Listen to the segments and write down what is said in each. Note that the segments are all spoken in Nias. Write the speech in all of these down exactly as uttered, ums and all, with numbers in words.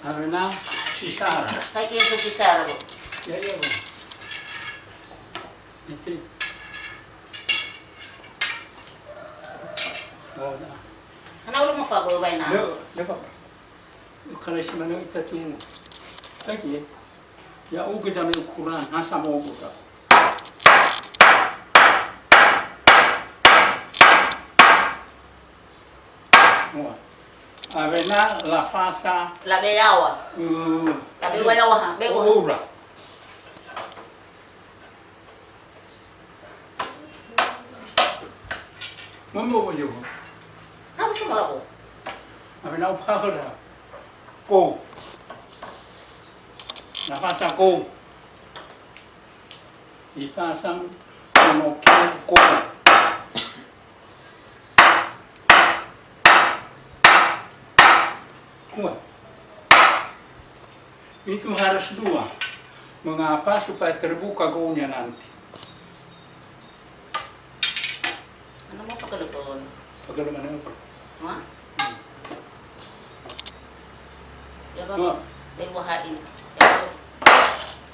Awena si sara. Hai ke so si sara, Bu. Ya, ya, Bu. Ite. Oh, da. Ana ulu mo fa bo baina. Leo, leo fa. Ukala si mana ita tu. Hai ke. Ya, uke jame ukuran, ha samo uke. Mua. Awena lafasa. Labe yaŵa. Uh, labe wa yaŵa ha, be wa. Ura. Mambo wa yo. Kamu semua lapo. Awena upahara. Ko. Lafasa ko. Ipasang ono keu ko. Kuat. Itu harus dua. Mengapa? Supaya terbuka go-nya nanti. Ana mo fakaloko. Fakaloko mana? Wah. Hmm. Ya, Bang. Wah. Dari wahai ini. Ya, Bang.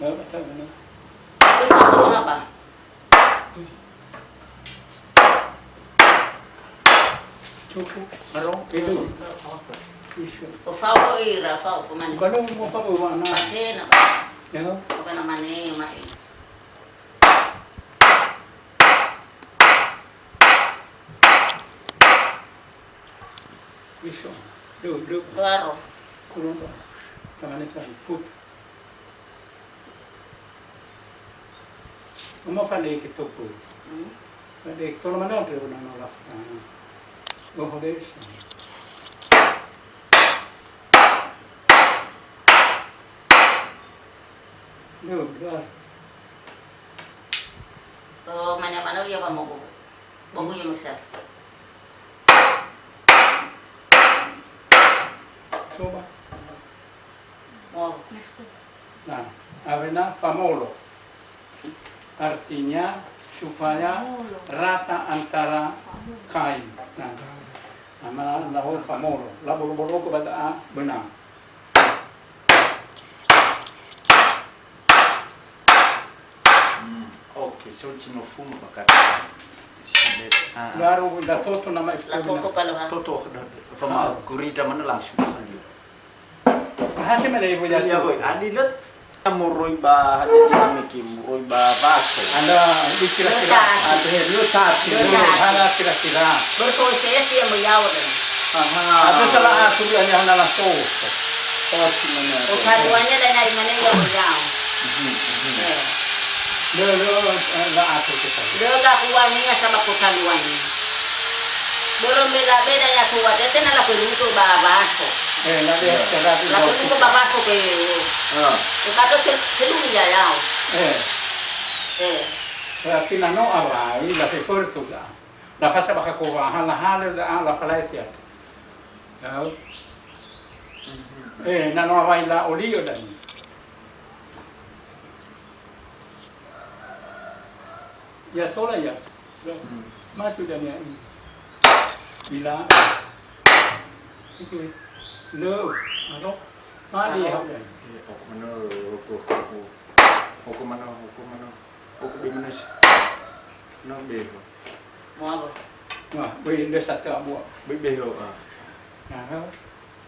Wah, betul, benar. Itu satu apa? Cukup, aro, itu. Isu. O fao ira, fao, pemane. Kalau mau fao, mana? Pake na, Bang. Ya. Apa namanya, Mak? Iso. Lu, lu. Lu aro. Kurung, Pak. Tangannya kan, foot. Uma fale ke topo. Hmm. Fale ke tolo mana ada orang nolak. Ah. Oh, ada bisa. Lu, lu aro. Oh, mana-mana ya, Pak, mau. Bagus ya, Mas, ya. Coba. Oh. Nah, awena famolo. Artinya supaya rata antara kain. Nah, nama lau famolo. Labolo-bolo ke pada benang. Hmm, oke, so cino funu bakata. Ah. Baru da toto nama. La toto kalau ha. Toto, da, fama gurita mana langsung. Bahasa mana ibu ya? Iya, boy. Adi let. Moroi ba hati kami ki, moroi ba baso. Ada di kira-kira. Ada ya, lu tati. Lu tati. Ada kira-kira. Berproses ya, mau yawa dan. Aha. Ada salah aku dia hanya hana langsung. Oh, si mana? Kota duanya lain dari mana ya, Bang? Mhm, mhm. Eh. Lö, lö, eh, la atur kita. Lö la kuania sama kota duanya. Börö me labeda ya kuat, tena la peluto ba baso. Eh, la be. Iya. La peluto ba baso ke. Ah. Ke kato se, se dunia ya. Eh. Eh. Berarti na no awai, la feförtu ga. La fasa bakha kowaha, la halö da, la falaetia. Tahu? Eh, na no awai la olio dan. Ya tola ya. Hmm. Maju dan ya. Bila. Itu. Lo. Aro. Mari ya. Aro. Eh, oku mana, oku, oku. Oku mana, oku mana. Oku be mana sih. No be. Mau apa? Wah, böi nde satu abu. Böi beho, ah. Nah,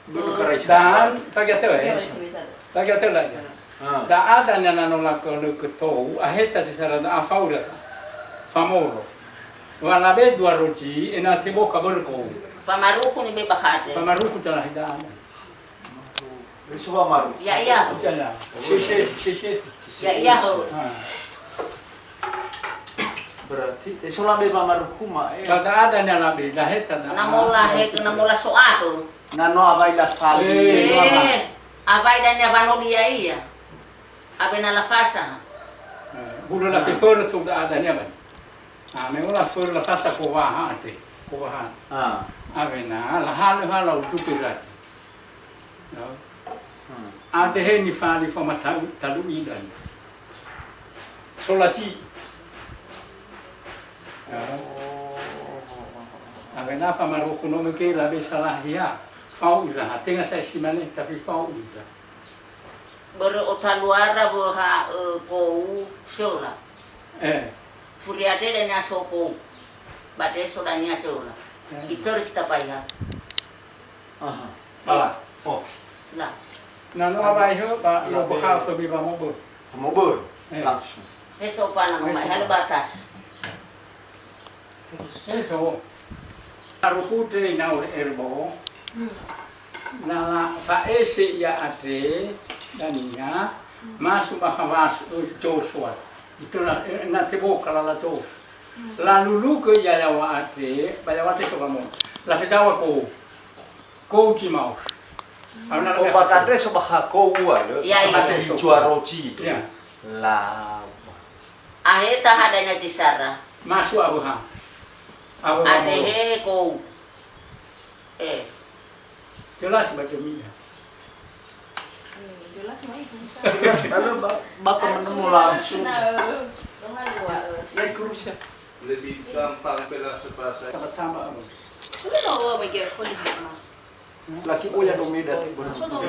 böi karai dan fagiatö, eh? Iya, bisa, bisa. Fagiatö la, ya. Ah. Da ada na no lakö nö ketou, aheta si sara da afaura. Famoro. Wa labe dua roji, ena teboka börö kou. Famaruku ni be bakate. Famaruku telah da ada. Risua maru. Ya, iya. Jana. Sisi, sisi. Ya, iya, ho. Ha. Berarti, eh, so labe ba marukuma, eh. Kada ada na labe, laheta na. Na mola he, na mola so'ato. Na no awai la fali. Eh. Eh, awai dan ya banoli ya iya. Abe na la fasa. Eh, bula la feförö tu da ada ni aban. Ah, me la feförö la fasa kowaha te. Kowaha. Ah. Abe na la halö hala utupe rati. Ya. Hmm. Adehe nifali fama talu, talu idan. Solaci. Ya. Awena famaruku no mege labe salah ya. Fao ira, ha tenga sa'ae si mane, tapi fao ira. Börö otaluara wöha'ö kou söla. Eh. Furiate dania so kou. Ba te so dania söla. Eh. Itörö si tapaiha. Aha. Eh. Bala. Oh. La. Na no awai hö, ba, yo, boha fömi ba mobö. Mobö. Eh. Langsung. He so pana mamai, halo batas. Eso. Arufu te inau erbo. Na la fa'ese ia andre dania, masu ba Hawas, eh, Joshua. Itola, eh, na teboka lala Joshua. Lalulugö ia yaŵa andre, ba yaŵa andre so wamon. Lafezaŵa kou. Kou Timaus. Auna. O, ba tandre so ba ha kou ua, lö? Ya, ya. Ace ijuaro ci. Ya. La. Ahe taha dania zi sara. Masu awöha. Awöha. Adehe kou. Eh. Jelas ba demi ya. Hmm, jelas mai. Jelas, kalau ba-, Bapak menemu langsung. Nah, eh, doa, eh, ya, kurusnya. Lebih gampang pela sepasang. Tama-tama. Lu no, oh, mege aku ni hama. Laki oya domeda te. Sono.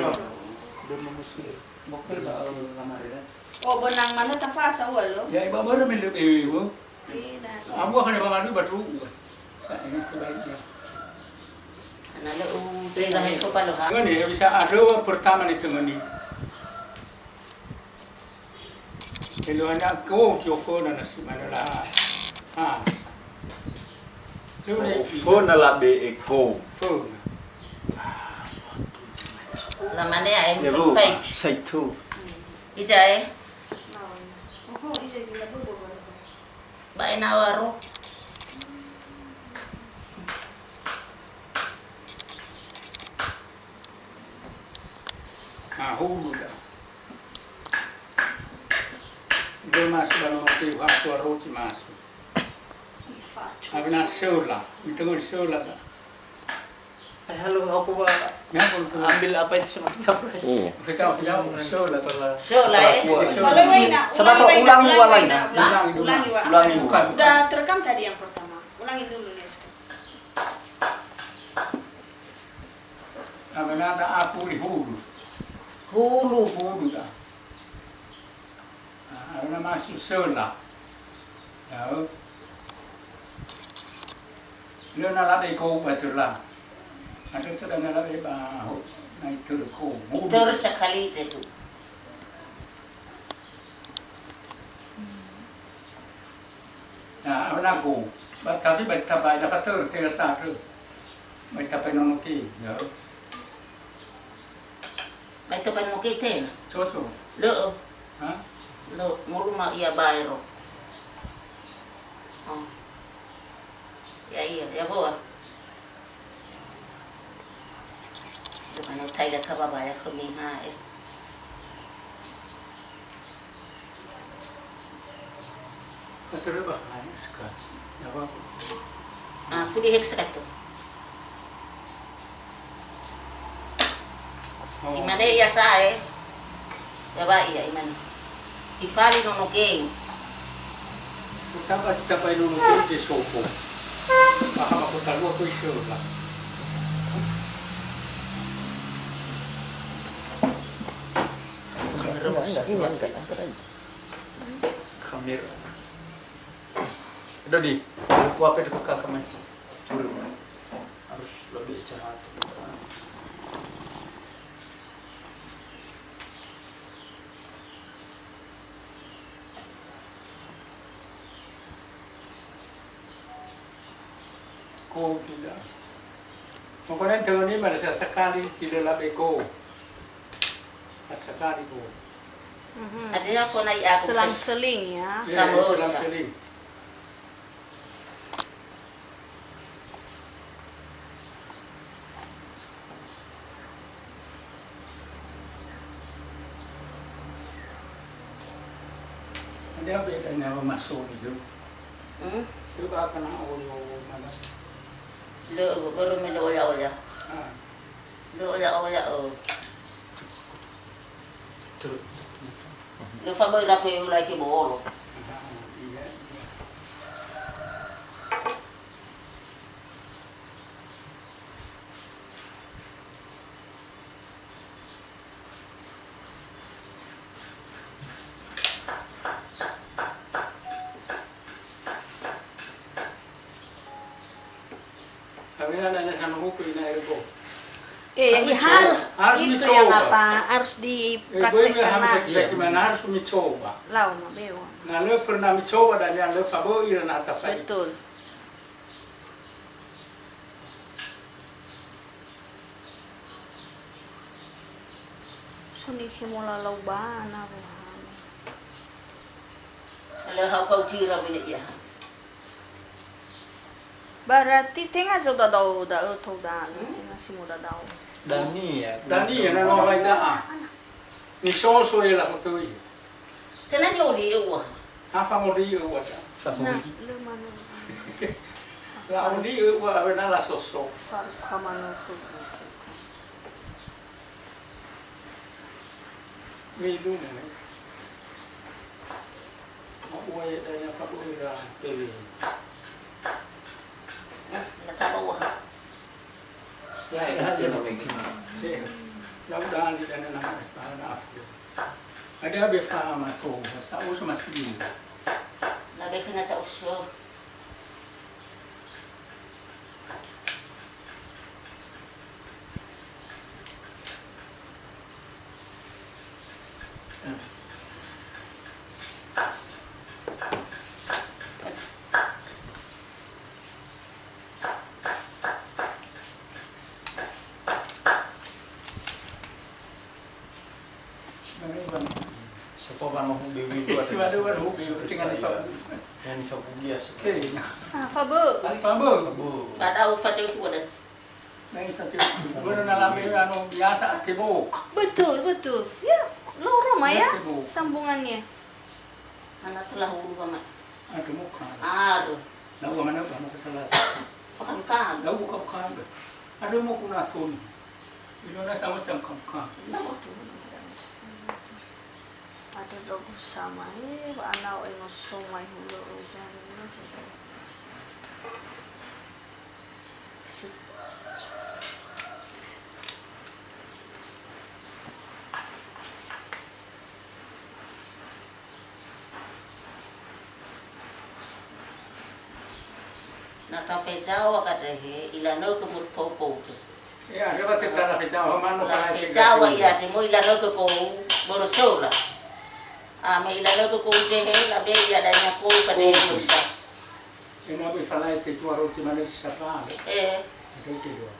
Oh, benang mana tafasa ua lo? Ya, iba mara mele bewe wo. Iya. Amu akan ba malu ba tu. Sa ini tu baik ya. Ana le u tera so palo ha. Ini bisa ada pertama ni tengah ni. Eluahania kou tioföna na si manö la. Ah, sa. Lö ne. Föna labe'e kou. Föna. Lamane ae. Saitu. Izae. Ba ena'ö aro. Ah, hulu da. Dua masu ba nono teu ha tua roti masu. Awena seula, mitengol seula da. Eh, halo, aku ba. Ya, aku ambil apa itu sama kita, Bro. Iya. Kejauh, kejauh, seula. Seula, eh. Seula. Sebab ulangi, ulangi, ulangi, ulangi. Ulangi, ulangi. Ulangi. Bukan, bukan. Udah terekam tadi yang pertama. Ulangi dulu, Nes. Awena da afuri hulu. Hulu. Hulu da. Ah, awena masu seula. Ya'ö. Lö na labe kou ba seula. Ada tu na labe ba ho. Na itu kou. Hulu. Terus sekali itu. Na, awena kou. Ba, tapi ba tabai na fatur, tera sa tu. Ba tabai nono ki, ya. Ba tabai nono ki te. Coco. Lö. Ha? Lö, mulu ma ia baero. Oh. Ya, iya, ya, boa. Dumane utai lö tababaya khömi ha, eh. Fateröba ha, eh, seka. Ya, apa? Ah, fuli hek sekato. Oh. Imane ia sae. Yaŵa ia imane. Ifali nono geu. Utaba titaba nono geu te soko. Aha ba kota lua ko isola. Kamera. Dodi, kuape ke kasa mai. Harus lebih cerah. Kou tidak. Pokoknya dengan ini merasa sekali tidak lebih kou. Sekali kou. Mhm. Ada yang pernah ya, aku ses- Selang-seling ya. Ya, sama selang-seling. Ada bedanya sama masuk itu? Hmm? Itu bakal kena oyo mana? Lö, baru melo oya-oya. Ah. Lö oya-oya, oh. Lö fa böi rape ulai ke bolo. Aha, iya, iya. Kami ada yang sama hukum ini air go. Eh, yang Harus harus itu yang dicoba. Apa? Harus Eh, gue dipraktekkan bilang harus langsung. Gimana? Harus mencoba. Lau, ma, bewa. Nah, lo pernah mencoba dan yang lo fabo ira na atas saya. Betul. Suni khemolalau bana, Rohani. Lö hau kau tira bini ia. Berarti tenga zodadao da'ö tou da, hmm? Tenga si modadao. Dania, Dania, na no hai da'a. Ni soso ia la foto ia. Tenga ni oli ewa. Afa ngoli ewa da. Fa ngoli. Lö manu. La oli ewa awena la soso. Fa kamanu tu. Minu nene. Ma'ua ya dania fabu ira pewe. Eh, na taba ua. Ya, ya, ya, ya. Ya, ya, ya, ya, ya. Ada be fa mato, sa usu masih. Na be kena ca usu. Sapa ba no hube wi dua. Sapa ba no hube, tinggal di Fabu. Yang di Fabu biasa. Oke. Ah, Fabu. Fabu. Fabu. Padahal Fabu itu ada. Nah, ini Fabu. Baru na lame anu biasa ake bok. Betul, betul. Ya, loro ma ya. Ake bok. Sambungannya. Ana telah hulu banget. Aduh, muka. Aduh. Lau mana ba muka salah. Bukan-bukan. Lau buka-buka. Ada mau kuna tun. Ilo na sama macam buka-buka. Ada dogu sama, eh, ba ana o eno so mai hulo o jani. Na tafezaŵa gadrehe, ilanögö murtoko uke. Ya, dia waktu tak tafezaŵa, mana tafezaŵa ia, te mo ilanögö kou borosola. Ah, me ilanögö kou uke he, labe ia dania kou gadrehe musa. Ena bu ifalai te tua roti mana di sapa. Eh. Ada kedua.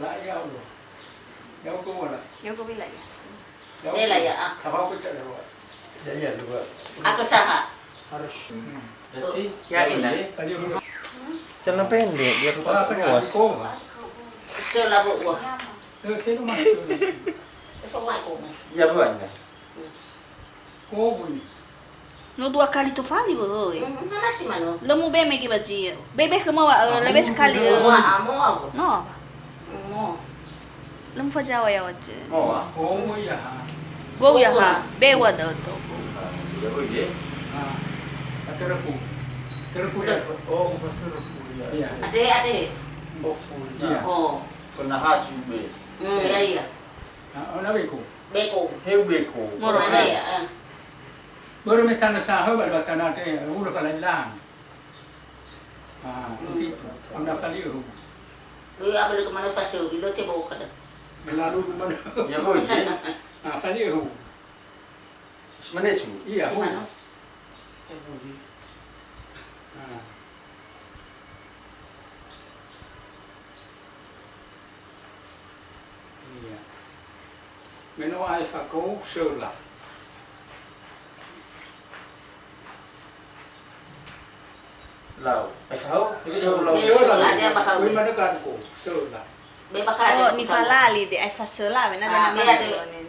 La'a ya'o. Ya'o ko wala. Ya'o ko wila ya. Ya'o. Wila ya, ah. Apa aku tak lewat. Ya, ya, dua. Aku saha. Harus. Hmm. Berarti ya, ini. Tadi aku. Celana pendek, biar lupa. Apa ni? Aku. Selabu wah. Eh, kena masuk. Esok mai ko. Ya, buahnya. Kobu ni. No dua kali tofali, boy. Hmm, mana si mano? Lö mubeme gi ba zi. Bebe ke mawa, eh, lebe sekali, eh. Moa, ah, moa, boy. No. Moa. Lö mufazaŵa ya waje. Moa. Kobu ya ha. Go ya ha. Bewa da to. Ya, boy, ye. Ah. Aterefu. Terefu da. Oh, bukan terefu, ya. Iya. Ade, ade. Bofu, ya. Iya. Oh. Pernah haju be. Hmm, ya, iya. Ah, oh, na beko. Beko. Heu beko. Moro. Mana ya, ah. Börö me tanö sahö ba, ba tanö te, eh, ura falailang. Ah, hmm. Begitu. Amna fali'ö. Eh, apa lu kemana fase, ilo te bau kada. Belalu kemana? Ya, boy, ya. Ah, fali'ö. Semane su? Iya, si mano? Eh, boy. Iya. Me no aefa kou söla. Lau. Aefa hau? Söla. Söla. Söla, dia bakal. Kui mana kan kou? Söla. Be bakal. Oh, nifalali de aefa söla, wena. Ah, dana bea masuk de.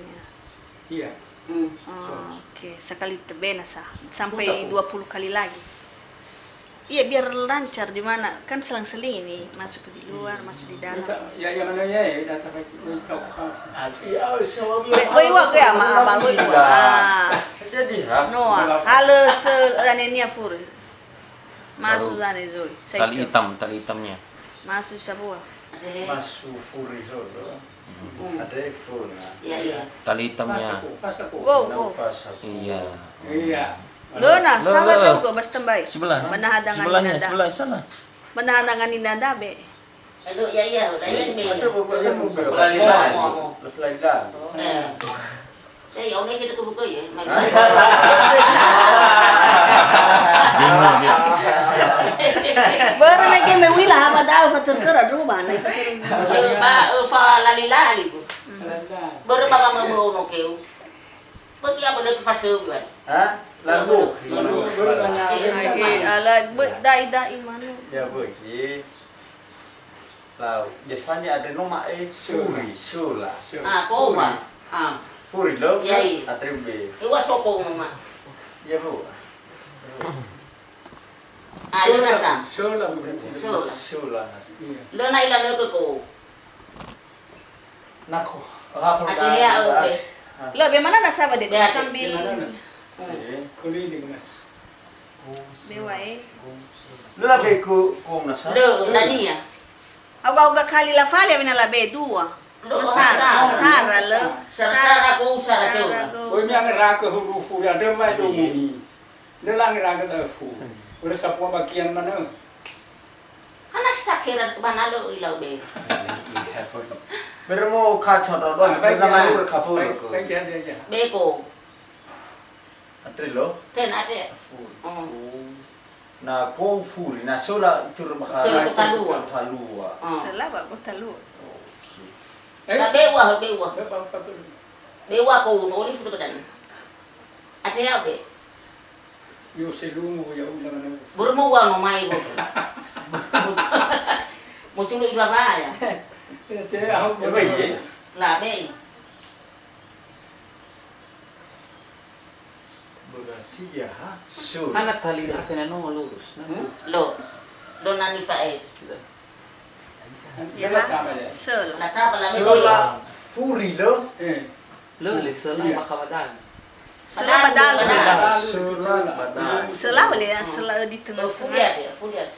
Iya. Hmm. Oh, so, oke, sekali tebena sa, sampai dua puluh kali lagi. Iya, biar lancar di mana, kan selang-seling ini, masuk di luar, masuk di dalam. Iya, iya, mana ya, ya, data baik, baik, tahu, tahu. Ah, iya, oh, so, iya. Baik, baik, wah, kayak ama, abang, baik, wah. Ah. Jadi, ha? Noah, halo se-, ane nia furi. Masuk sana, Zoe. Saya tali hitam, tali hitamnya. Masuk sebuah. Masuk furi holo. Hmm. Ada iPhone, nah. Iya, iya. Tali hitamnya. Fasa ku, fasa ku. Go, go. Fasa ku. Iya. Iya. Lo, nah, salah lo, go, bas tambai. Sebelah. Mana hadangan sebelahnya, nada. Sebelah sana. Mana hadangan nada, be? Aduh, iya, iya, udah, iya, iya. Ada beberapa yang mau. Mau, mau, mau. Left line. Oh. Eh. Eh, ya udah, kita ke buku ya. Hah? Börö mege me uila ha ba da'ö fatötö ra dua ba na ifatötö. Ba, eh, fa lali-lali, Bu. Hmm. Börö ba ma me ono keu. Bagi apa lagi fase, Bu? Hah? Lalu. Lalu. Börö ba na. Eh, eh, ala, be, da'i, da'i, manu. Ya, Bu, ki. Lau, biasanya ada no ma'e suri, sula. Ah, kowa. Ah. Furi lo, iya. Atrebe. Ewa soko no ma. Ya, Bu. Ah, lu nasa. Sula, sula. Sula. Iya. Lo na ila lo ke ko. Nako. Hafal. Ada ya, oke. Lo, be mana nasa ba de sambil. Iya. Keliling, Mas. Bewa, eh. Lo la be ku, ku nasa. Lo, nani ya? Auga-uga kali lafali awena labe dua. Lo, sara, sara, sara, lo. Sara, sara, go, sara, sara, go. Oi, mi angerake hurufu, ya, de mai do muni. De la angerake da fu. Ora sapua bagian mana? Hana sita kera ke mana lo ilau be. Bermo kaca do do. Ah, baik, mana ya. Ur kapur. Baik, baik, ya, ya, ya. Beko. Andre lo? Ten andre. Furi. Oh. Na ko furi, na sola turu maha. Turu talua. Talua. Oh. Sola ba ko talua. Oke. Eh? Na bewa, bewa. Bewa ko no oli furi kedan. Andre ya be. Yo selungu ya ula mana. Burmu wa no mai bo. Muculu iba ba ya. Ya, saya, aku. Eh, baik, ya. La be. Berarti ya, ha? Sur. Hana tali akhirnya no lurus, nah. Hmm? Lo. Lo nani fa es. Gitu. Ya, ha? Sel. Nata bala me. Sola furi lo. Eh. Lo le sola. Iya. Bakal badal. Sola badal. Badal. Sola badal. Sola boleh ya, sola di tengah-tengah. Oh, fuliat ya, fuliat.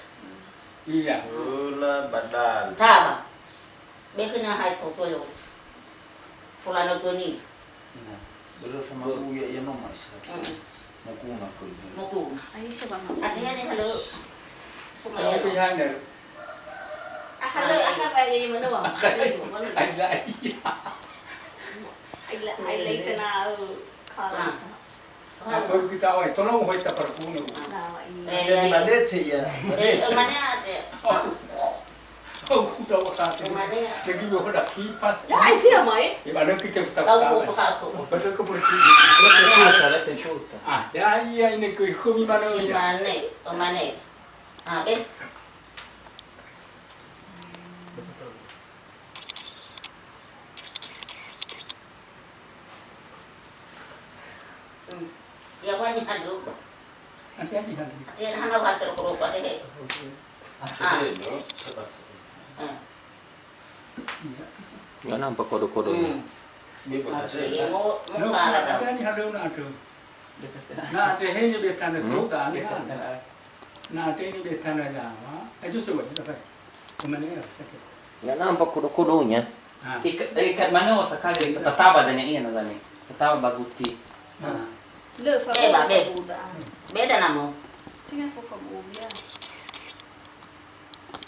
Iya. Sola badal. Tama. Bekena hai koto yo. Fulana goni. Nah, belo sama uya ya no mas. Mm. Mukuna ko. Mukuna. Ayo coba mau. Ada ya nih halo. Semua ya. Tahu ya, Ner. Ah, halo, ah, apa ya, yang mana, Bang? Ada, ada. Aila, aila, aila itu na, eh, kalau. Ah. Aku kita awai, tolong hoi ta parfum. Ah, iya. Jadi badete ya. Eh, mana ada? Oh. Oh, udah wakati. Mana ya? Jadi gua udah kipas. Ya, itu ya, Mai. Ya, mana kita futa-futa. Tahu apa aku? Betul ke berarti? Betul, salah, tentu. Ah, ya, iya, ini ke humi mana ya? Si mana? Oh, mana? Ah, be. Hmm. Ya, wani hadu. Nanti aja nanti. Dia hana wajar ko ko deh. Ah. Eh. Ya nampak kodo-kodonya. Hmm. Iya, mau, mau. No, kalah, ada nih, ada, ada. Na tehe ni betana toga, ni kan. Na tehe ni betana Jawa. Ayo coba kita, Pak. Kemana ya? Sakit. Ya nampak kodo-kodonya. Ah. Ikat, ikat mana, oh, sekali tataba dan iya, na zani. Tataba baguti. Ah. Le fa. Eh, ba, be. Beda namo. Tinggal fa fa bu, ya.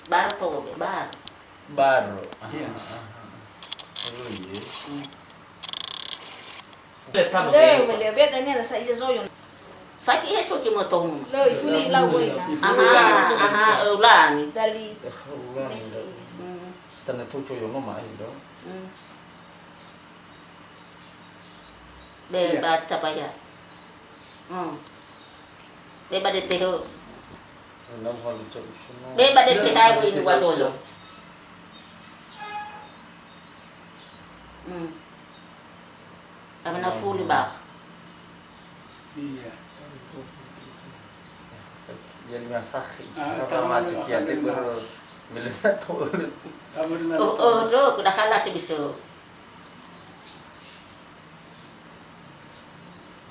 Bar to, be, bar. Bar. Iya. Oh, iya. Hmm. Le, bele, beda ni, rasa ija zoyo. Fati eso cuma tong. Lö, ifuli lau wena. Aha, aha, ulangi. Dali. Ulangi. Hmm. Tana tuco yono mai do. Hmm. Be ba tabaya. Hmm. Be ba de teho. Be ba de teha bu ini watolo. Hmm. Abana fuli ba. Iya. Ya lima fakhi. Ah, apa tahu macam mana kiat nama. Baru milena tolu. Tahu mana. Oh, oh, do, kuda kala sebiso.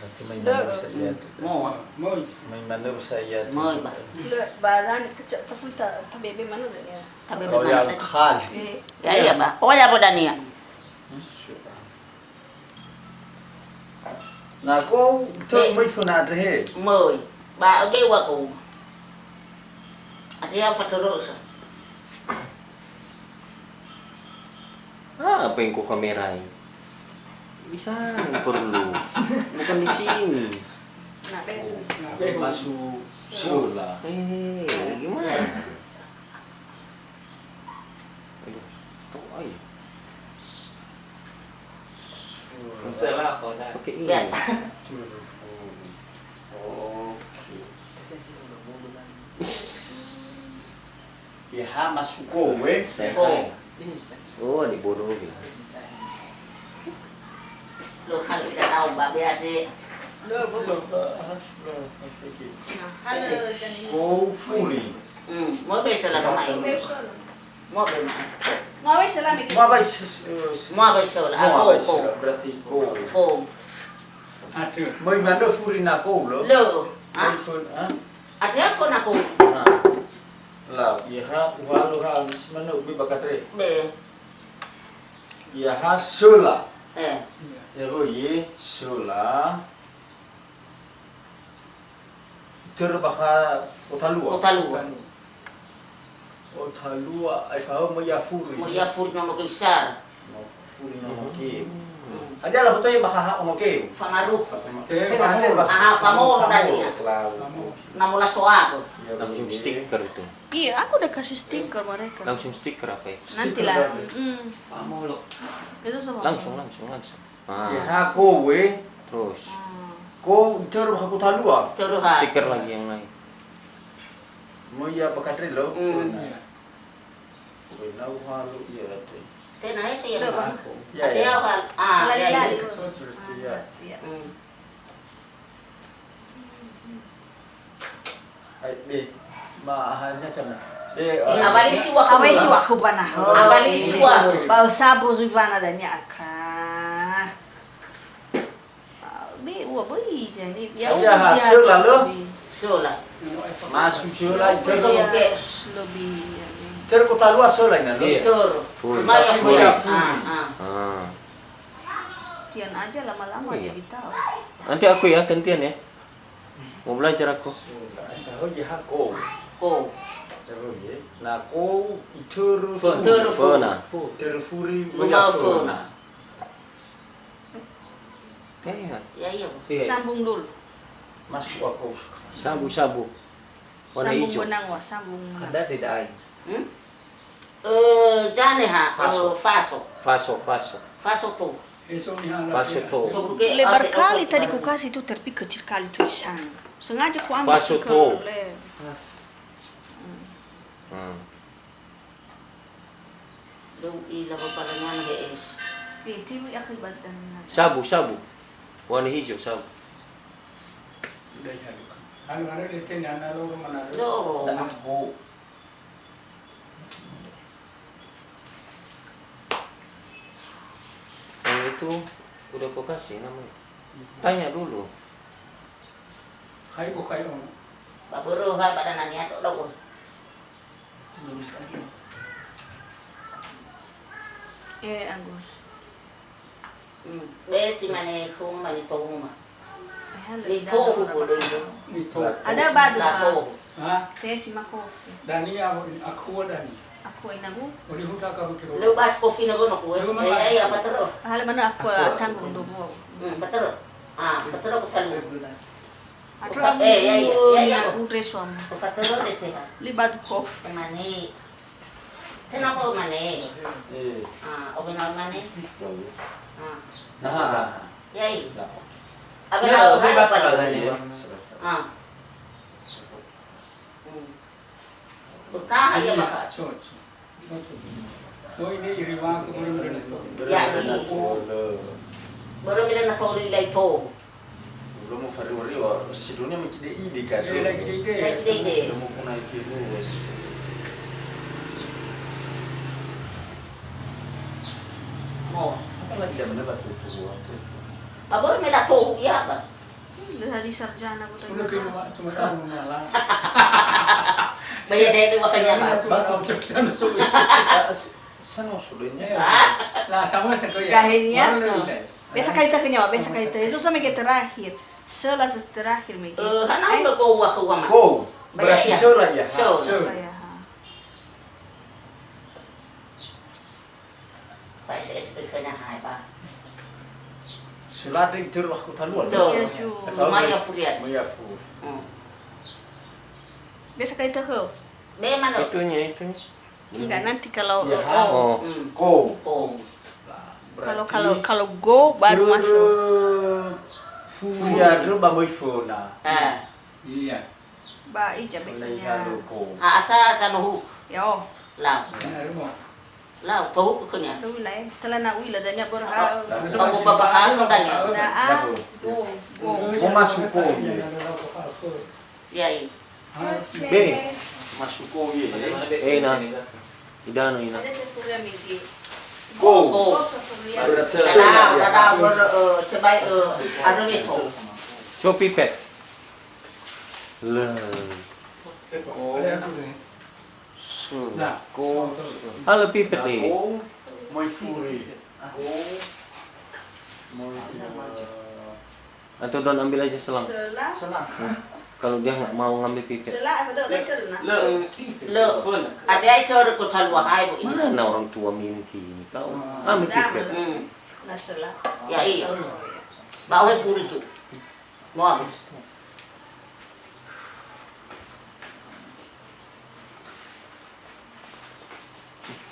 Berarti mai mana saya tu? Mo. Moi. Mai mana saya tu? Moi ba. Lö, ba dan kecak tafuli ta, tabebe mana ya? Tabebe. Oh, mana ya tadi? Khali. Eh. Ya, iya, ba. Oh, ya, bodania. Na ko te mai fona andre he. Moi. Ba oge wa ko. Ada yang fatorosa. Ah, apa yang kau kamerai? Di sana perlu. Bukan di sini. Nah, be. Masuk sekolah. Eh, gimana? Aduh, kau ai. Salah kau dah. Oke, ini. Ya. Oke. Ya, ha, masuk kowe. Saya, saya. Oh, di bodoh gitu. Lo hal tidak tahu, Mbak Beate. Lo, bo. Lo, harus, lo, oke, oke. Nah, halo, jadi. Ko furi. Hmm, mau besok lah, Mbak. Mau besok lah. Mau besok lah, Mbak. Mau besok lah, Mbak. Mau besok lah. Mau besok lah, berarti ko. Ko. Aduh. Mau mana furi na ko, lo? Lo. Hah? Telepon, ha? Ada telepon aku. Nah. Lau, ya ha, uhalu ha, si mana ubi bakadre? Be. Ya ha, sela. Eh. Ya, oh, ye, sela. Terbaha otalua. Otalua. Otalua, ai fahau mo ya furi. Mo ya furi nono keu sara. Mo furi nono keu. Hmm. Ada lah foto ya baha ono keu. Fangaruh. Tenga ada bah. Aha, famolo dania. Lau. Na mola soago. Ya, langsung stiker itu. Iya, aku udah kasih stiker mereka. Langsung stiker apa ya? Nantilah. Hmm. Famolo. Itu semua. Langsung, langsung, langsung. Ah. Ya, ha, kowe. Terus. Hmm. Ko, iteru ha ko talua. Teru ha. Stiker lagi yang lain. Mo ya bakadre lo. Hmm. Iya. Kowe nau halu ya ate. Tena ese ya. Lo, Bang. Aku. Ya, ya. Ate ya, Bang. Ah, lali, ya, lali. Ya. Iya. Hmm. Hai, be, ma, ha, nya cana. Be, eh, eh, abali si wa. Awai si wa hubana. Abali si wa. Ba sabu zui bana dania aka. Be, ua böi jadi. Ya, ya, ha, sela lo. Sela. Masuk sela itu. Lebih, lebih. Terkota luas sela ini lo. Iya. Betul. Full. Lumayan full. Full. Ah, ah. Ah. Tian aja lama-lama jadi tahu. Nanti aku ya, gantian ya. Mau belajar aku. Sudah, tahu ya, ha, ko. Ko. Terus ya. Na ko, iteru furi. Iteru furi. Föna. Iteru furi, furi. Luma ya, föna. Föna. Iya. Ya, iya, Bu. Iya. Sambung dulu. Masuk aku. Sabu, sabu. Warna hijau. Sambung benang, wah, sambung benang. Ada tidak, Ai? Hmm? Eh, jane ha, eh, faso. Faso. Faso, faso. Faso to. Faso to. Lebar kali tadi ku kasih itu, tapi kecil kali tulisan. Sengaja ku ambil stiker. Faso to. Le. Faso. Hmm. Hmm. Lö u'ila wapalanyana he es. Sabu, sabu. Warna hijau, sabu. Udah ya, Luka. Anu, anu, dia tanya, anu, lo mana, lo? Lo. Dah, Bu. Yang itu udah ku kasih namanya. Tanya dulu. Kai ko kai on. Ba börö ha ba dana niato lo. Eh, Agus. Hmm. Be si mane huma ni tohuma. Eh, halo, ni tohu bodo indo. Ni tohu. Ada badu, Pak. Tohu. Ha? Teh si makofi. Dania, aku dani. Aku inagu. Oli huta ka bukiro. Lu baca kofi na bono ku. Eh, eh, apa terus? Hal mana aku tanggung dobo. Hmm, apa terus? Ah, apa terus aku tanggung. Atau eh, ya, ya, ya, ya, aku dress suami. Ufatoro de teha. Li badu kof. Mane. Tena ko mane. Eh. Ah, obe na mane. Ah. Nah. Ya, i. Nah. Abe na obe bakal. Ah. Hmm. Bekaha ia bakal. Cocok. Cocok. Oh, ini iriwangku baru mena to. Ya, i. Baru mena to li lai to. Ulo mo fariwa-riwa, si dunia mengkide ide kan. Iya, lagi ide. Lagi ide. Ulo mo kuna iki lu. Oh. Apa lagi zaman apa tuh? Apa mela to ya, Bang? Udah hari sarjana, aku tanya. Udah ke rumah, cuma tahu rumah lah. Bayar deh itu makanya, Bang. Cuma tahu sarjana, so. Sana sudah ini. Ah. Lah, sama saya kau ya. Gahenia. Mana tuh? Biasa kali tak kenyal, biasa kali tak. Itu sama kayak terakhir. Sela terakhir, Megi. Eh, hana udah kau wah, kau wah, Mak. Kau. Bayar berarti ya? Sela ya? So. So. Bayar, ha. Fa S S E khöna hai ba. Sela deng terus aku taluan. Betul. Iya, Ju. Maya furiat. Maya fur. Hmm. Biasa kali tak kau? Be mana? Itunya, itunya. Enggak, nanti kalau, ya, oh. Oh. Hmm. Ko. Oh. Kalau, kalau, kalau go baru masuk. Furia dulu ba möi föna. Ah. Iya. Ba ija be khönia. Ko. Ah, ata canohu. Yo. Lau. Lau, tohu khönia. Lau lai. Tala na uila dania berha. Kamu bapak khönia. Nah, ah. Go, go. Mau masuk ko. Ya, i. Be, masuk ko ye. Eh, nah. Idano ina. Ada sefura migi. Ko. Ko. Ko sefura. Ada sefura. Ada, ada, ber-, eh, coba, eh, ada ni ko. Coba pipet. Le. Ko. Su. Ko. Halo pipet ni. Ko. Mai furi. Ko. Mai furi. Atau don ambil aja selang. Selang. Nah, kalau dia nggak mau ngambil pipet. Selang apa tuh? Ada kerna? Le, le, ada aja orang kota luar hai, Bu, ini. Mana orang tua mimpi ini tahu? Ambil pipet. Hmm. Nah, selang. Ya, iya. Bawa suruh tu. Mau habis.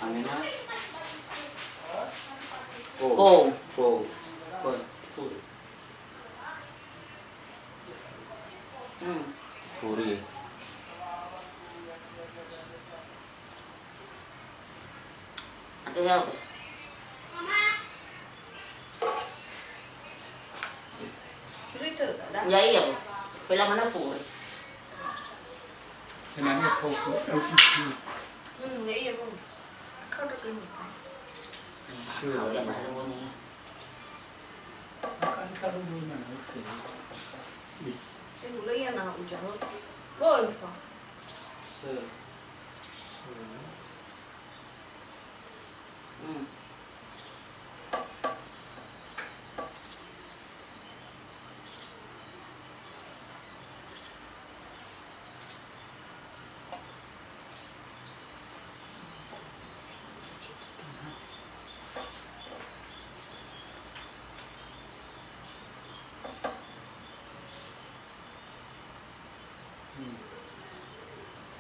Amena. Ko. Ko. Ko. Fun. Fun. Hmm. Furi. Ada ya. Ya, iya, Bu. Pela mana furi? Senangnya kau, kau, kau, kau. Hmm, ya, iya, Bu. Kau udah gini, kan? Sure. Kau yang baru nih. Kan kalau dulu mana, oke. Saya mulai ya, nah, ujar. Boy, Pak. Se-, se-, hmm.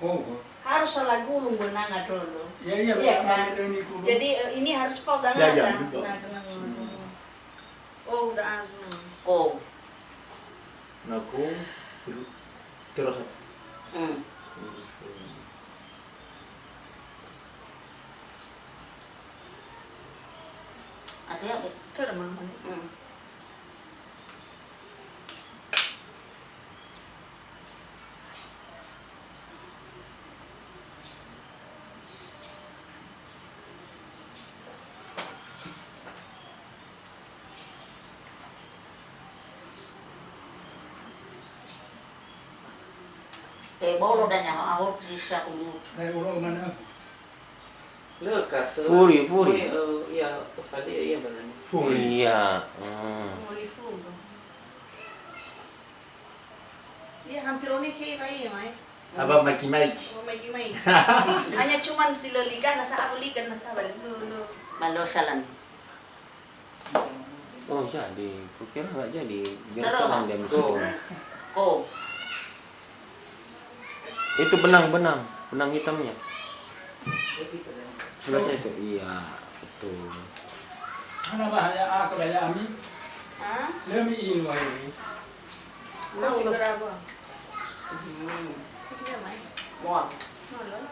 Oh. Harus salah gulung benanga dulu. Ya, iya, iya, kan? Jadi, eh, ini harus pau tangan, ya, ya, kan? Nah, kena gulung. Oh, udah azul. Oh. Nah, ko, terus. Hmm. Terus. Ada ya, Bu? Terus, Mama. Hmm. Eh, bolo dan yang awal bisa ulu. Eh, ulo mana? Leka se-, furi, furi. Furi, eh, iya, kepala iya berani. Furi. Iya. Hmm. Furi, furi. Iya, hampir one kira iya, Mai. Apa maiki-maiki? Oh, maiki-maiki. Hanya cuman si lelikan, nasa apa likan, nasa balik dulu. Malo salam. Oh, jadi. Kukira nggak jadi. Biar terus, salam dia mesti. Oh. Itu benang, benang, benang hitamnya. Selesai itu. Iya, betul. Hana bahaya, aku bahaya ami. Hah? Lemi ini wahai. Masih gerabah. Hmm. Iya, Mai. Mual. Mual, loh.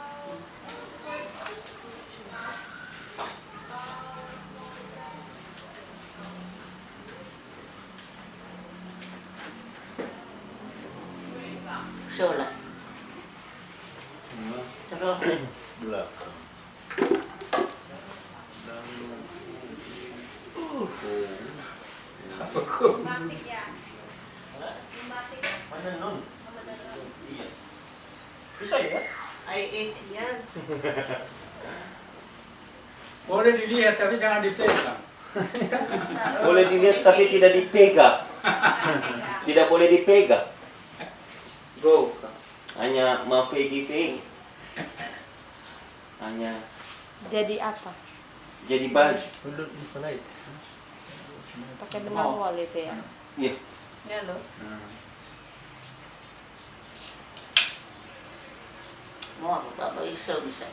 Sola. Hmm. Terus. Belakang. Apa kok? Mana non? Iya. Bisa ya? Ai etian. Boleh dilihat tapi jangan dipegang. Boleh dilihat tapi tidak dipegang. Tidak boleh dipegang. Go. Hanya mafegi-fegi. Hanya Jadi apa? Jadi baju. Menurut Nikolai. Pakai benang wol itu ya? Iya. Ya, loh. Nah. Mau apa, Bapak Iso bisa?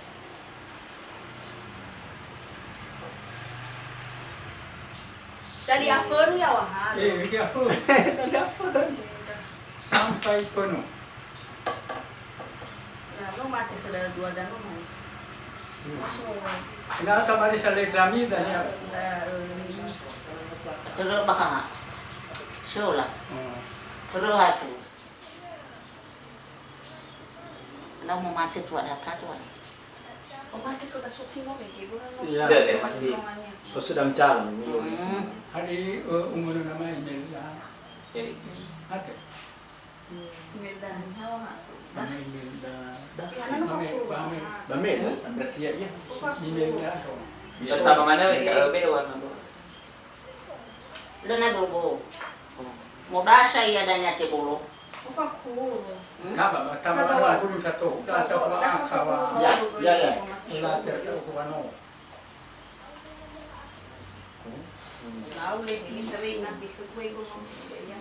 Dari afon ya, wahana. Eh, dari afon. Dari afon. Sampai kono. Nah, no mate ke dua dan no mate. Hmm. Langsung. Nah, tamari sale kami dan ya. Nah, eh, terus bahana. Seolah. Hmm. Terus hafu. Lau mau mate tua data tua. Oh, mate ke basuki mau mege, bukan mau. Iya. Sudah, ya, masih. Oh, sedang jalan. Hmm. Hari, eh, umur nama ini ya. Jadi. Mate. Imelda nyawa. Imelda. Ba me, ba me, ba me. Berarti ya, iya. Imelda. Pertama mana, eh, be warna. Lö na dobo. Modasa ia dania tebolo. Ufaku. Hmm? Taba, taba, taba, wa. Ufaku, taba, taba, wa. Ya, ya, ya. Ula cerita uku wano. Lau le, bisa we na di ke kue go. Ya.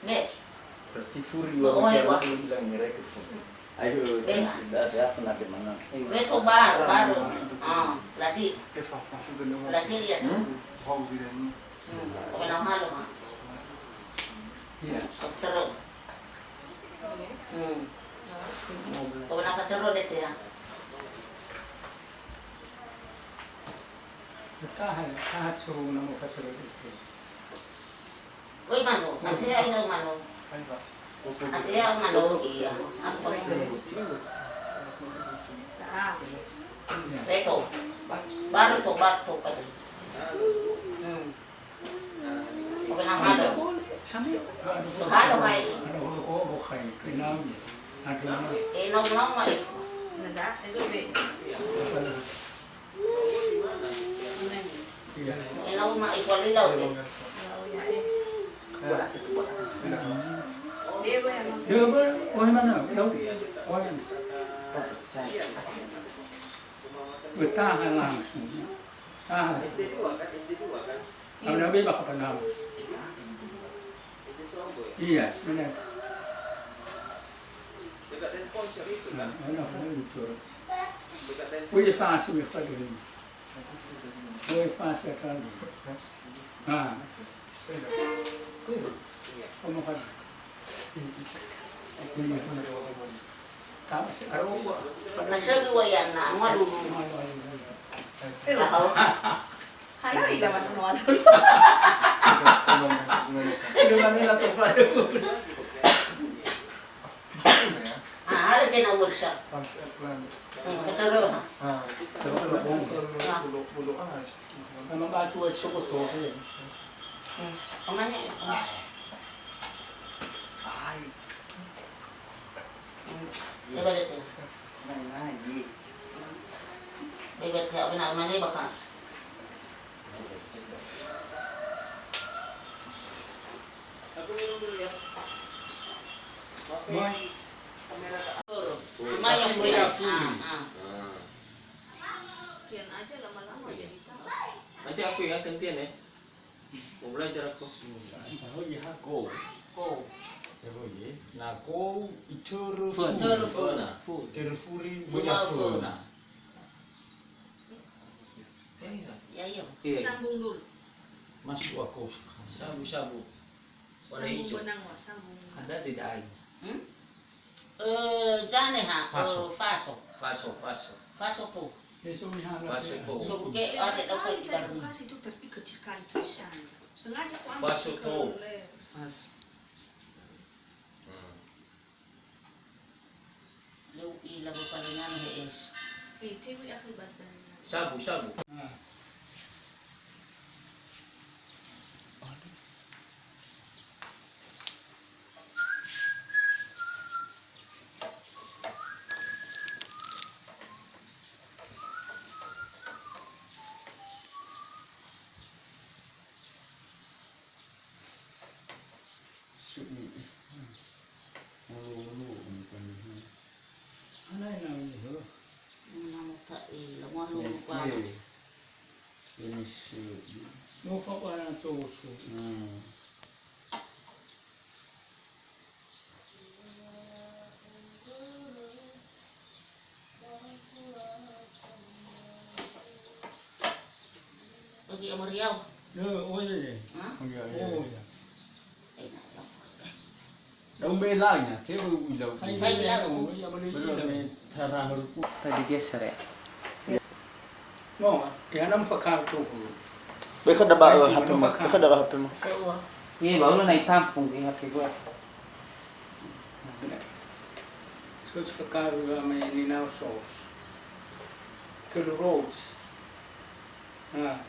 Ne. Berarti furi wa. Oh, wa. Bilang mereka furi. Ayo, be. Tidak ada apa nanti mana. Be to baru, baru. Ah, lati. Lati ya. Hmm? Hmm. Kau kenal malu, ha? Iya. Terus. Hmm. Kau kenal terus deh ya. Tahan, tahan suruh nama faturah itu. Oi, mano, ate ai nau mano. Ate ai mano, iya. Apa? Beto. Baru to, baru to, baru. Hmm. Oke, nah, halo. Halo, hai. Eh, nau, nau, ma, eh. Nada, itu be. Ina uma ikwalila oke. Dia mana? Tahan langsung. Tahan. Ada bebas apa nama? Iya, sebenarnya. Nah, ada muncul. Wih, fasi, wih, fasi. Oi, fasi akan. Ah. Kamu kan. Tahu sih, aroba. Pernah saya dua ya, nah, malu. Hana ila manu no alu. Ila manu la tofa. Ah, ada chena workshop. Hmm, betul. Ah, betul. Nama batu sokoto. Hmm, kemana? Hai. Hmm, coba lihat ya. Bebek ya, benar, mana bakal? Lumayan, ya. Ah, ah. Kian aja lama-lama jadi tahu. Nanti aku ingatkan Tian ya. Mo belajar aku. Ko. Ko. Ko. Na ko itörö föna. Itörö föna. Itörö föna. Möi föna. Ya, ya. Sambung dulu. Masuk aku. Sambung, sambung. Warna hijau. Sambung benang, Wak, sambung. Ada tidak air? Hmm? Eh, jane ha, eh, faso. Faso, faso. Faso tu. Faso tu. Sobu ke, ada dau edukasi tu, tapi kecil kali tulisan. Sengaja aku ambil. Faso tu. Pas. Hmm. Lö u'ila wepalengana he Esu. Sabu, sabu. Su'u. Olo-olo, olo, olo. Ana ina ulu, hö. Ina mo ta'ila, mo ulu, eh, kwa. Eh. Ini su'u. Mo fa kwa na tosu. Hmm. Oke, Amariau. Oh, iya, iya. Hah? Iya, iya. Oh, iya. Dau melanya, te ulu ilau. Hai, hai, ilau. Iya, boleh. Belum, ilau. Tadi geser ya. No, ya, na mufakar tu. Beka da ba, eh, H P mu. Beka da ba H P mu. Sewa. Iya, baru na itampung di H P gua. So, fakar gua me ni nau sos. Ke lu rose. Ha.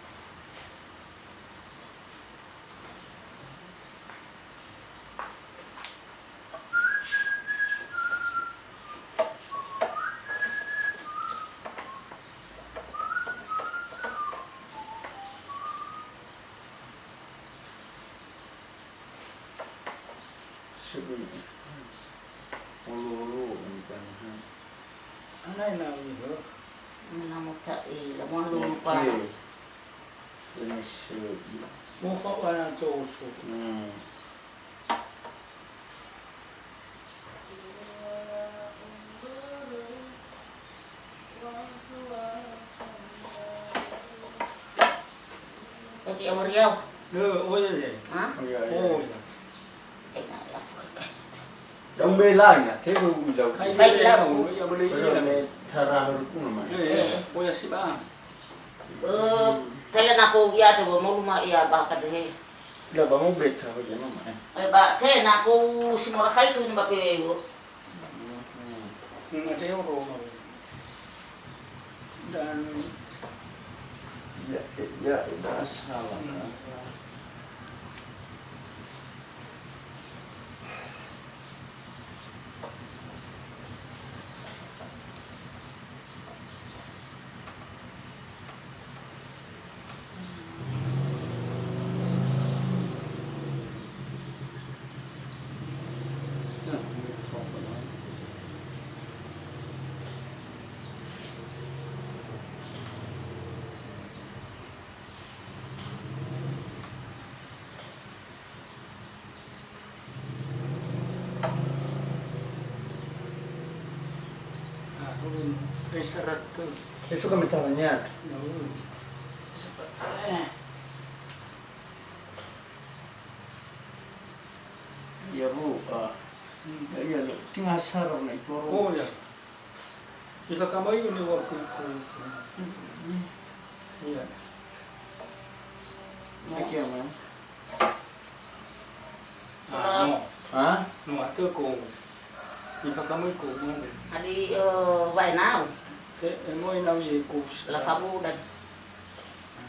Sebelum olo-olo, bukan, ha. Ana ina ulu, hö? Ina mo ta'ila, mo ulu kwa. Ini su'u. Mo fa wa na tosu. Hmm. Oke, Amariau. Lö, oh, iya, iya. Hah? Oh, iya, iya. Oh, iya. Dau melanya, te ulu ilau. Hai, ilau. Iya, boleh, iya. Belum, eh, tara rukun, Mas. Eh, eh. Oh, ya, siba. Eh, tele na ko iya te bo mo luma iya ba ka dehe. Udah, ba mo beta ho ya, Mama, eh. Eh, ba te na ko si mora khai tu ni ba pe wo. Hmm. Hmm, ada yang ro, Mama. Dan ya, ya, udah salah. Hmm. Ah, ulun, eh, syarat tu. Besok kami tanya. Ya, ulun. Seperti, eh. Ya, Bu, ah. Hmm. Ya, ya, lu. Tinggal syarat na ikoro. Oh, ya. Bisa kamai ini waktu itu. Iya. Oke, Mas. Ah, no. Hah? No, atau ko. Bisa kamai ko, no. Adi, eh, waenau. Se, eh, mo enau ye kus. La fabudan.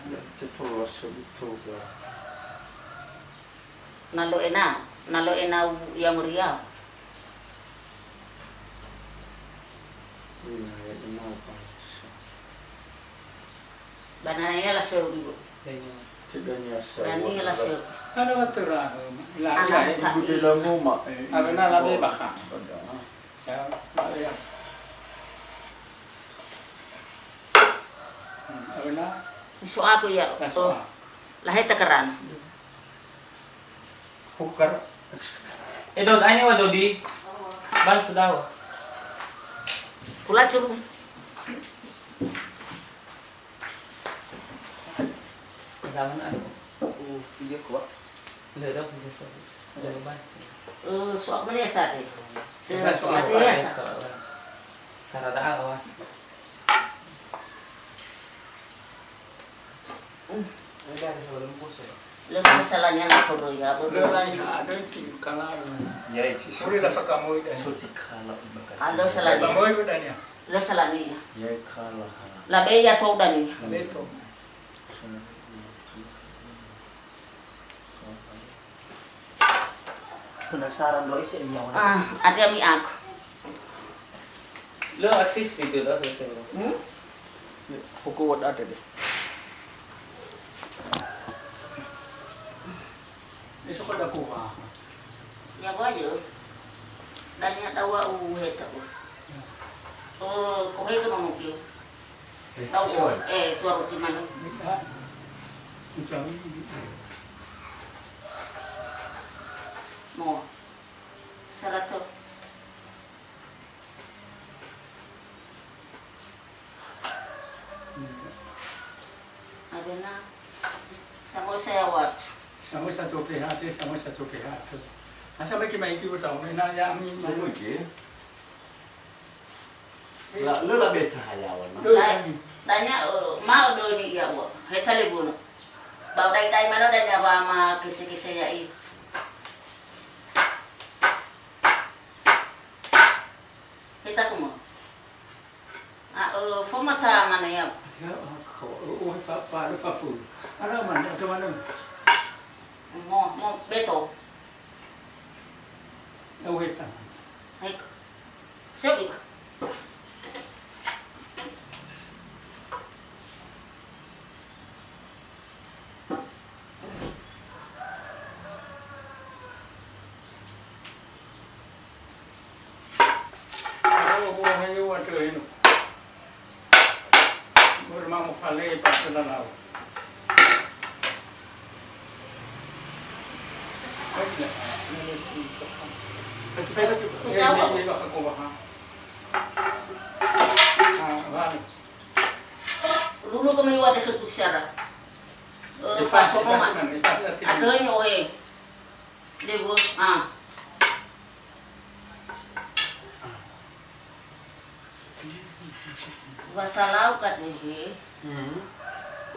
Ya, cetul la sebetul ga. Na lo ena, na lo ena u ia meriah. Ina ya ina apa? Banana ya la seu ibu. Tidak nyasa. Dani la seu. Ada waktu rahu. La, la, eh. Ibu di dalam rumah, eh, awena la be bakha. Ya, ya. Hmm, awena. So aku ya. So. Laheta karana. Hukar. Eh, Dodi, aine wa Dodi. Bantu dawa. Kulacu. Dawa na. Uh, iya kuat. Lha dok. Lha dok. Eh, soal mana ya, Sat? Soal mana ya, Sat? Karada awas. Lö salania na toröi ha, bö. Lö lain ha, ada cik kalar. Ya, cik. Uri la fakamoi dan. Suci kalar. Ada salania. Fakamoi dan ya. Lö salania. Ya, kalar. La be ya tou dan ya. Betul. Penasaran doa isi nyawa. Ah, ada mi aku. Lö aktif di dulu, aktif di dulu. Hmm? Hukum buat ada deh. Besok ada kuah. Ya, wa, ya. Dan ya, dawa, uh, heta, uh. Oh, kau heta mau kiu. Eh, Tau, sorry. Eh, tuaru cimanu. Mo. Sarato. Arena. Sango saya wat. Sango sa cope hate, sango sa cope hate. Asa maki maiki bertahun, na ya ami. Sango iki. La, lö labeta ha yaŵa, na? Lö. Dai, dania, eh, ma odoni ia ua. Heta lebunö. Ba dai-dai ma lö dania wa ma kese-kese ya'i. Heta kumo. A, eh, foma ta mana ya. Ya, ah, kau, oh, oh, fa, fa, fa, fu. Ara mana, ke mana? Mo, mo, beto. Oh, heta. Hek. Siap, Ibu. Ayo, buah ayo, ada ini. Börö ma mofale ba lalau. Lulu kami wa deket bicara. Eh, Efasi, pasok Efasi, ma. Mana? Efasi, Efasi. Ada ini, oe. Lebu, ah. Wa talau ka dehe. Hmm.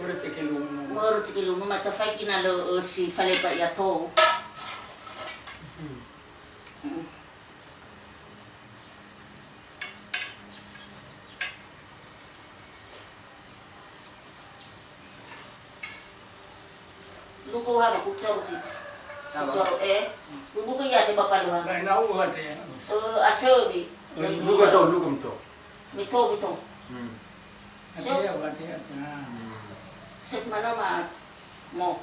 Uru cekilunu. Uru cekilunu, ma tafaigi na lö, eh, si fale ba ia tou. Hmm. Hmm. Luko wa na ku coro cit. Si coro, eh. Luko ke ya de bapa luha. Lain au wa de. Eh, asebi. Luko to, luko to. Mito, mito. Hmm. Sep. Ate ya, ate ya. Hmm. Sep mana ma mo.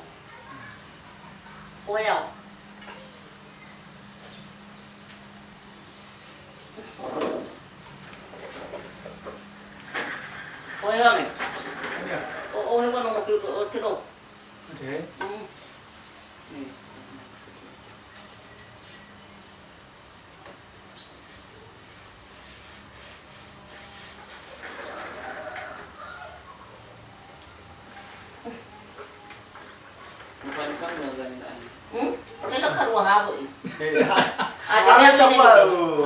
Oya. Oya me. Ya. O, o, he wa no mo ki, o, te do. Oke. Hmm. Nih. Bukan, bukan, bukan, bukan. Hmm? Tena karua habu i. Eh, ha-, ada yang capa ini.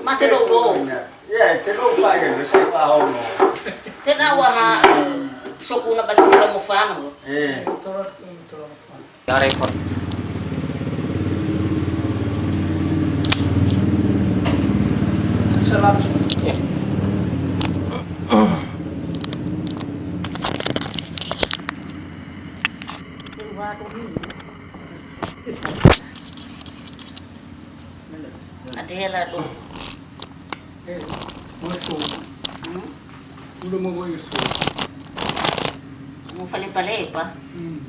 Mate dogo. Ya, celo saya kan, saya tahu. Tena wa ha, sokuna ba sisi mofano. Eh. Tolak, tolak mofano. Ya, record. Salam. Ya. Ada lah tu. Eh, moto. Hmm? Udah mau boyo so. Mau fale-fale apa? Hmm.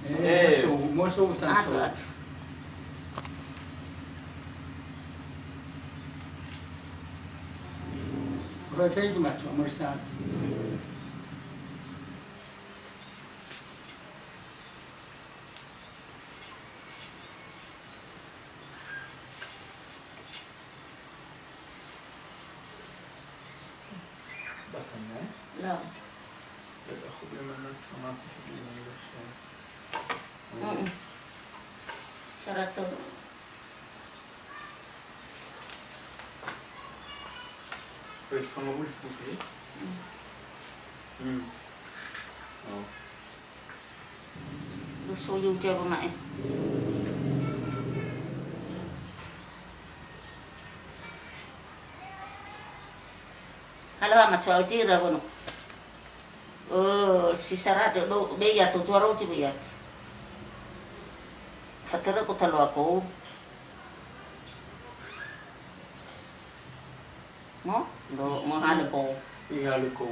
Eh, eh. Moso, moso tanto. Atu, atu. Fai-fai tu maco, mersa. Bahkan, eh? Lah. Ada aku boleh mana sama aku sudah yang besar. Mm-mm. Seratus. Wait, fangawul futi. Hmm. Oh. Lu soyu jawa ma'e. Halo, ama cua uji ra wono. Oh, si sara do, do, be ya tu, juara uji be ya. Fatere ku talo aku. Mo? Do, mo hale ko. Iya, hale ko.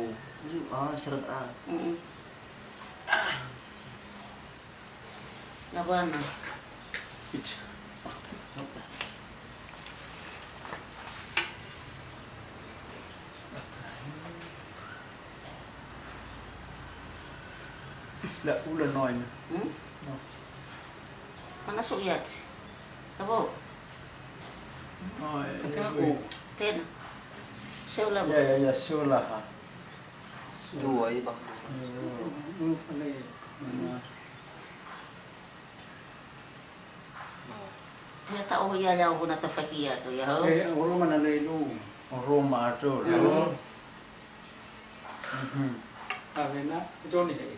Ju, ah, seret, ah. Mm-mm. Lawana. Ica. La ula noin. Hmm? No. Mana so iat? Tabo? Oh, eh, Tena. Tena. Seu la. Ya, ya, ya, seu la ha. Dua, iba. Hmm. Hmm. Dia tak oh ya, ya, oh, na tafakia tu, ya, oh. Eh, orang mana lain lu? Orang mana tu? Hmm. Mhm. Awena, Joni, eh.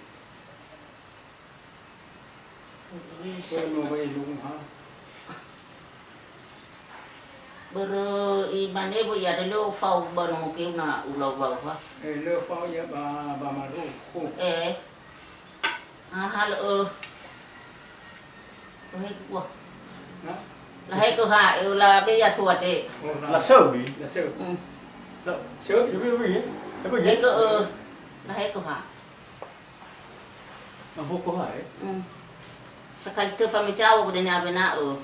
Bisa. Börö imane wö iada'e lö fao ba nomo keu na ulau-lau ha. Eh, lö fao ia ba, ba maru. Eh. Aha lö. Lahegu wa. Na? Lahegu ha, eh, la be ya tua te. Oh, la. La söbi. La söbi. Hmm. La söbi. Ebe, ebe, ebe. Lahegu, eh, lahegu ha. Na hoko ha, eh? Mm. Sakali töfa mejawab dania abena'ö.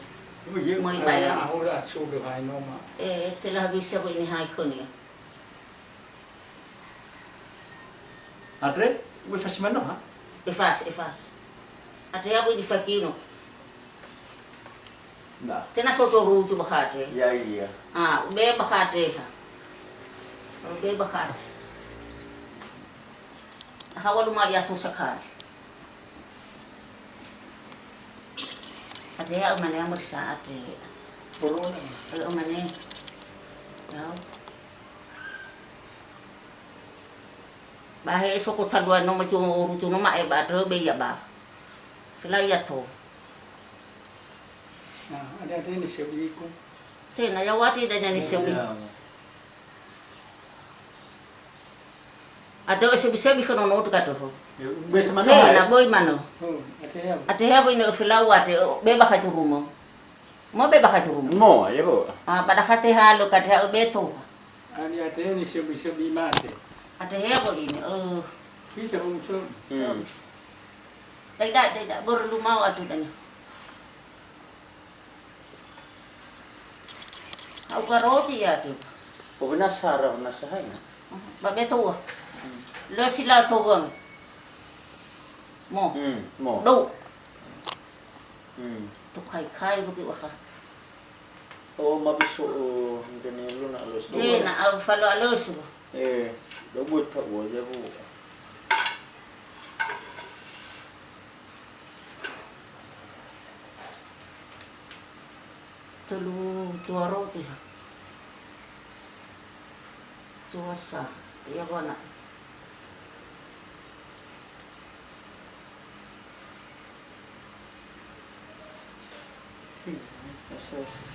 Oh, iya. Moi bayar. Ahura acu do hai noma. Eh, telah bisa bu ini hai khönia. Atre, gue fasi mano ha? Efas, efas. Atre ya bu ini fakino. Nah. Tena soto ruju bahate. Ya, iya. Ah, ube bahate ha. Ube bahate. Hawa luma ia tu sakali. Ate ya umane amur saat ya. Corona. Eh, umane. Ya. Bahe soko talua no macu urutu no ma'e ba dro be ya ba. Fila ya to. Nah, ada-ada ini sebiku. Tena ya wati dan nyanyi sebi. Iya. Ada sebi-sebi ke nono tu kata ho. Ya, ube teman. Tena boy mano. Oh, ate ya. Ate ya boy ne felau ate, oh, be bakha curumo. Mo be bakha curumo. Mo, ya, bo. Ah, pada kate halo kate ha beto. Ani ate ni sebi-sebi mate. Ate ya boy ini, oh. Bisa usul. Hmm. Dai, dai, dai, dai, baru lu mau atu dani. Au karoci ya tu. Ko bena sara na sahai na. Ba beto wa. Hmm. Lö si la to wa. Mo. Hmm, mo. Do. Hmm. To kai-kai buki wa kha. Oh, mabiso, oh, hingga ni lu na alus. Eh, na au falo alus. Eh, do buta wa ya bu. Telu dua roti. Cuasa, ya bona. Sa-, sa-,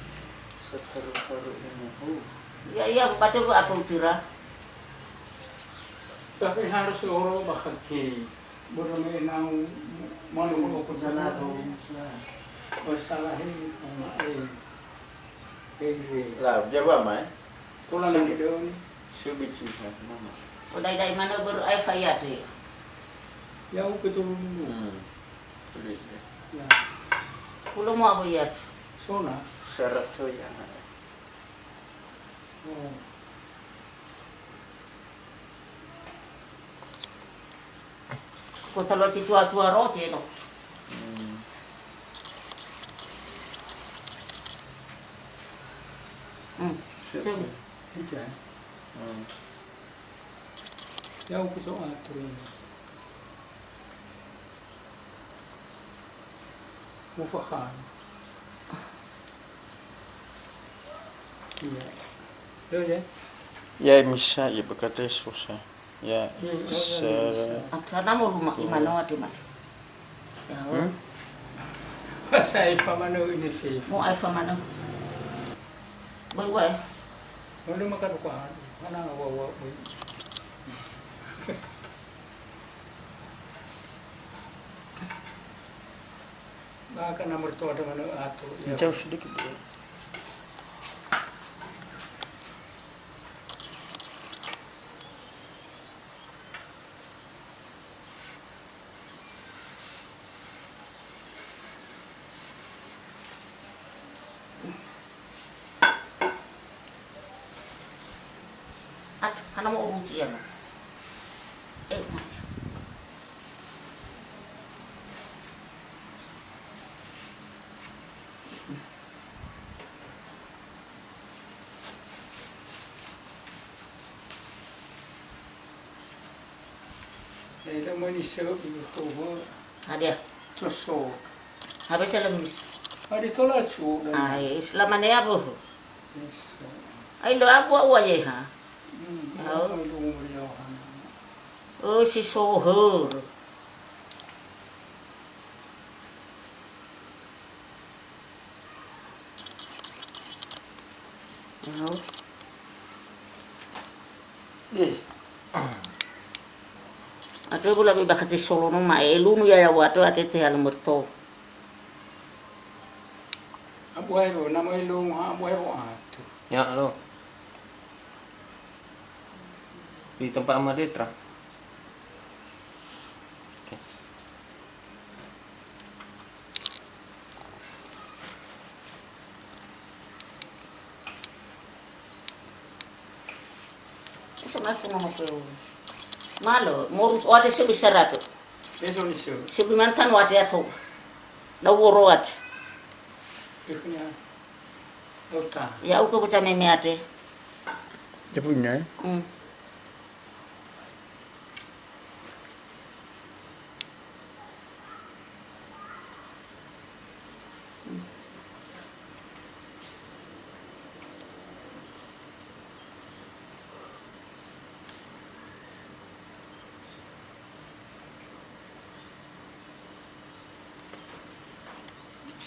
sataru-taru ini. Oh. Ya, ya, batu bu aku curah. Tapi harus oro bakal ke. Bodo me nau malu ko zalado. Masalah ini sama eh. Eh. La, jawab mai. Kola na de. Subi cu mama. O dai-dai mana baru ai fayat ya. Ya u ke tulu. Hmm. Sulit ya. Ya. Kulo mo abu yat. Sona. Serato ya. Oh. Talua ci tua-tua roce no. Hmm. Hmm. Se-, Sebi. Hica, eh? Hmm. Ya, aku coba atur ini. Mufakhan. Iya. Yo, ya. Ya, misa, ya, bekate susah. Ya, ya, ya, ya, se- ya, ya. Atra na mo luma imano ati ma. Ya, hmm? Sa efa mano ini fe. Mo efa mano. Boi, boi. Mo luma ka duka. Mana wa, wa, boi. Maka na mertua dengan atu, ya. Jauh sedikit, ya. Aduh, hana mau uruci ya, no. Eh, nah. Laila mani seu ibu kobo. Hadia? Coso. Habis lalu mis. Adi tola cu dan. Ah, eh, selama ni apa? Yes. Ai lo abu awa ye ha? Hmm, oh. Ai lo umur ya ha. Oh, si sohor. Ya'o. Eh. Atö bula be bakha si solo no ma'e, elunu ya, ya, wato ate te hal merto. Abu Hairul, nama elunu ha Abu Hairul atu. Ya, halo. Di tempat Ahmad Detra. Oke. Ese matu nono keu. Malo, morut oade se bisa ratu. Eso ni se. Se bimantan wate ato. Da woro wate. Ikhnya. Ota. Ya uko baca meme ate. Dia punya, eh? Hmm.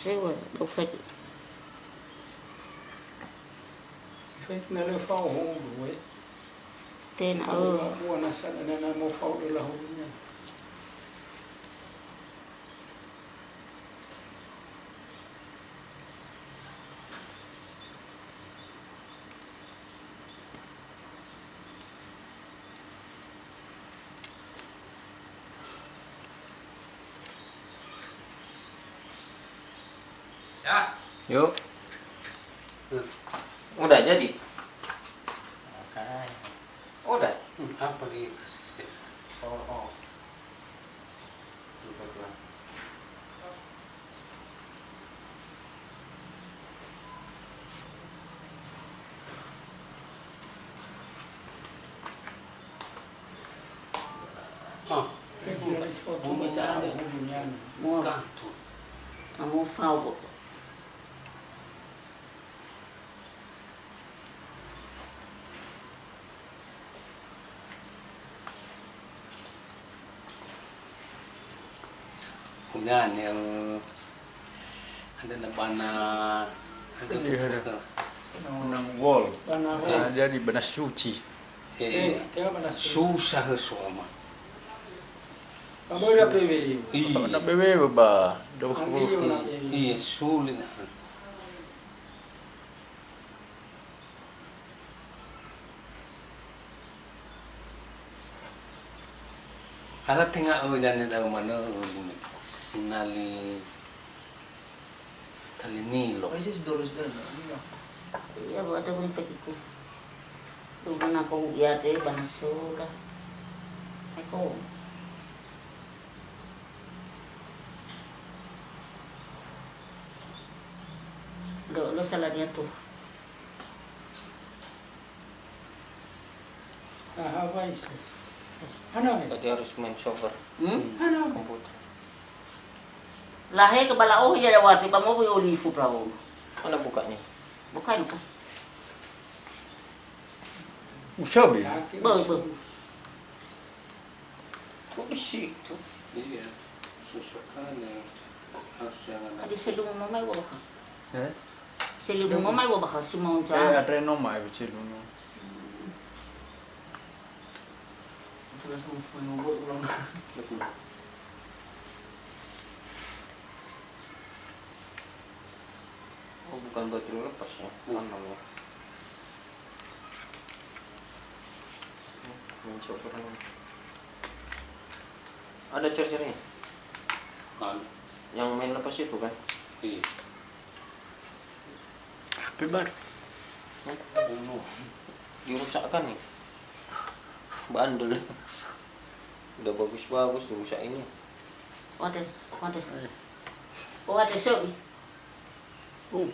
Sewa, dou feki. Feki na lö fao hulu, eh. Tenga, oh. Mua, mua nasa na, na, na mo fao lö lahulunya. Ya. Yuk. Udah jadi? Udah. Hmm, apa lagi? Oh, oh. Ah, mua. Amo fao. Unan yang ada na bana, ada. Iya, ada. Nang wall. Bana wall. Ah, dia di bana suci. Eh, eh, tengok bana suci. Susah suama. Kamu udah P W U? Iya. Nak P W U, ba. Iya, sulit. Karena tenga öi dania da'ö manö, sinali tali Nilo. Iya, bu ada bun fekiku. Lu bana ko u'iate bana sola. Eko. Lo salah dia tuh. Aha, apa isi? Hana, weh. Tadi harus main solver. Hmm? Hana, weh. Komputer. Lahe ke bala oh ya, ya wati ba mau beli food rawo. Mana bukanya? Bukan, bukan. Usabi. Bo, bo. Kok di situ? Iya, susah kan ya. Harus jangan. Adi selungu mama iwa bakha. Eh? Selungu mama iwa bakha, si mau ca. Eh, ada yang nomor, eh, selungu. Itu rasa mau full nomor ulang. Betul. Oh, bukan baterai lepas ya? Hmm. Mana ya? Mencoba. Ada chargernya? Ada. Yang main lepas itu kan? Iya. H P baru. Hah? Belum. Dirusakkan nih. Bandel. Udah bagus-bagus dirusakinnya. Waduh, waduh. Eh. Waduh, sobi. Oh.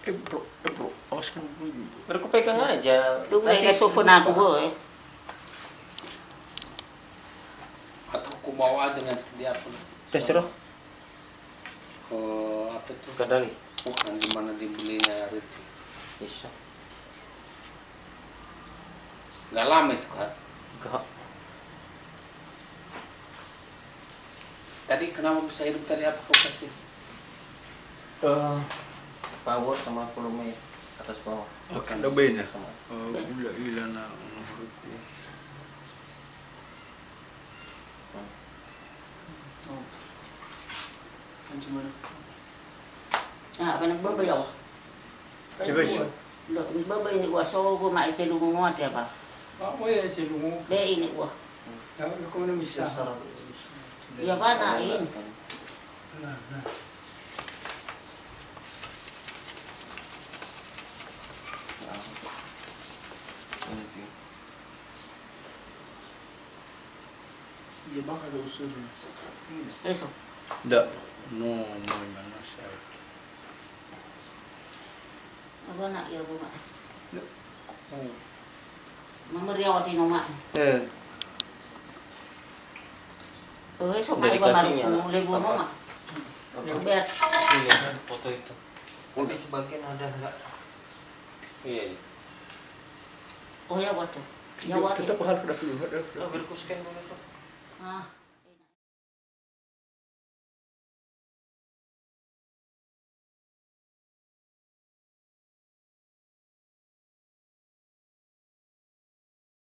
Eh, bro, eh, bro, awas kan dulu. Baru ku pegang aja. Lu Nanti mega sofa aku, boy. Atau ku bawa aja nanti dia apa? Terserah. Ke apa tuh? Kadali. Bukan, di mana dibelinya hari itu. Bisa. Nggak lama itu, Kak. Enggak. Tadi kenapa bisa hidup tadi, apa kau kasih? Eh, power sama volume atas bawah. Oke, udah beda. Sama. Eh, gula-gula na, menurutku. Hmm. Oh. Kan cuma Ah, kana baba ya. Coba sih. Lo, baba ini wa so go ma ece lungu ngoa te apa? Ah, oh ya, ece lungu. Be ini wa. Ya, lo kau bisa. Ya, mana ini? Nah, nah. Dia bakal usul. Iya. Eso. Ndak. No, mau mana saya? Apa nak ya, Bu, Mak? Ndak. Oh. Mama Ria waktu itu, Mak. Eh. Oh, eso, Udah Mak, dikasihnya, Mak. Boleh gua, Apa? Mak. Apa? Lihat. Iya, foto itu. Tapi sebagian ada enggak? Iya, iya. Oh, ya, waktu. Ya, waktu. Tetap harus ada dulu, ada dulu. Oh, biar ku scan dulu tuh. Ah.